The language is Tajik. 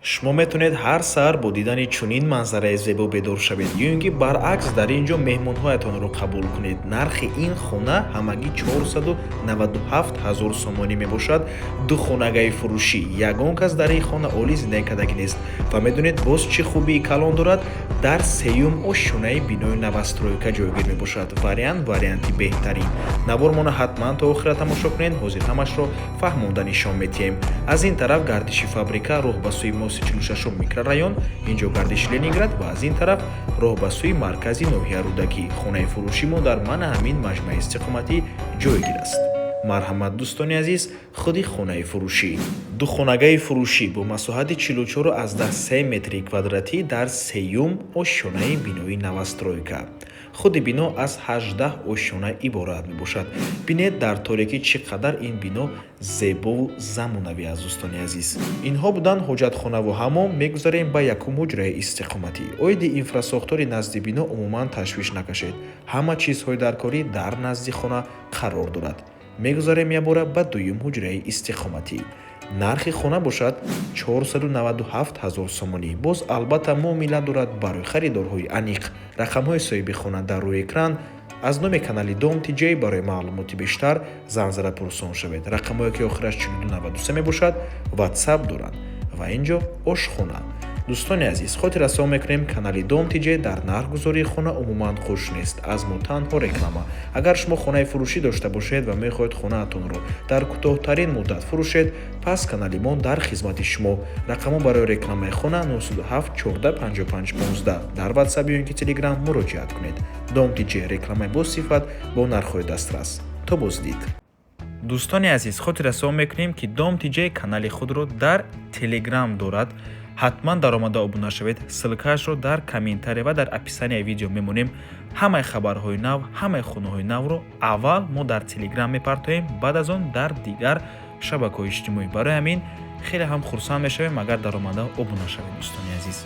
Шумо метавонед ҳар саҳар бо дидани чунин манзараи зебо бедор шавед ё ин ки, баръакс, дар ин ҷо меҳмонҳоятонро қабул кунед. Нархи ин хона ҳамагӣ 497 ҳазор сомонӣ мебошад. Ду хонагаи фурӯшӣ, ягон кас дар ин хона олӣ зиндагӣ кардагӣ нест. Ва медонед, боз чӣ хубии калон дорад? Дар сеюм ошёнаи бинои новостройка ҷойгир мебошад. Вариант, варианти беҳтарин. Навормона ҳатман то охира тамошо кунед, ҳозир ҳамашро фаҳмонда нишон медиҳем. Аз ин тараф гардиши фабрика, роҳ ба сӯи мости 46-ум микрорайон, ин ҷо гардиши Ленинград ва аз ин тараф роҳ ба сӯи маркази ноҳия Рӯдакӣ. Хонаи фурӯши мо дар мана ҳамин маҷмӯаи истиқоматӣ ҷойгир аст. Марҳамат, дӯстони азиз, худи хонаи фурӯшӣ, духонагаи фурӯшӣ бо масоҳати 44,3 метри квадратӣ дар сеюм ошёнаи бинои новостройка. Худи бино аз 18 ошёна иборат мебошад. Бинед, дар торикӣ чӣ қадар ин бино зебову замонавӣ аст. Дӯстони азиз, инҳо буданд ҳоҷатхонаву ҳаммом. Мегузарем ба якум ҳуҷраи истиқоматӣ. Оиди инфрасохтори назди бино умуман ташвиш накашед, ҳама чизҳои даркорӣ дар назди хона қарор дорад. Мегузарем якбора ба дуюм ҳуҷраи истиқоматӣ. Нархи хона бошад 497 ҳазор сомонӣ. Боз, албатта, муомила дорад. Барои харидорҳои аниқ рақамҳои соҳиби хона дар рӯи экран. Аз номи канали Дом Тиҷей барои маълумоти бештар занг зада пурсон шавед. Рақамҳое, ки охираш 4293 мебошад, Ватсап доранд. Ва ин ҷо ошхона. Дӯстони азиз, хотиррасон мекунем, канали Дом Тиҷей дар нархгузории хона умуман хуш нест, аз мо танҳо реклама. Агар шумо хонаи фурӯшӣ дошта бошед ва мехоҳед хонаатонро дар кӯтоҳтарин муддат фурӯшед, пас канали мо дар хизмати шумо. Рақамҳо барои рекламаи хона 907 14 55 15, дар Ватсап ё ин ки Телеграм муроҷиат кунед. Дом Тиҷей: рекламаи босифат бо нархҳои дастрас. То боздид. Дӯстони азиз, хотиррасон мекунем, ки Дом Тиҷей канали худро дар Телеграм дорад. Ҳатман даромада обуна шавед. Ссылкаашро дар комментария ва дар описанияи видео мемонем. Ҳамаи хабарҳои нав, ҳамаи хонаҳои навро аввал мо дар Телеграм мепартоем, баъд аз он дар дигар шабакаҳои иҷтимоӣ. Барои ҳамин хеле ҳам хурсанд мешавем, агар даромада обуна шавед, дӯстони азиз.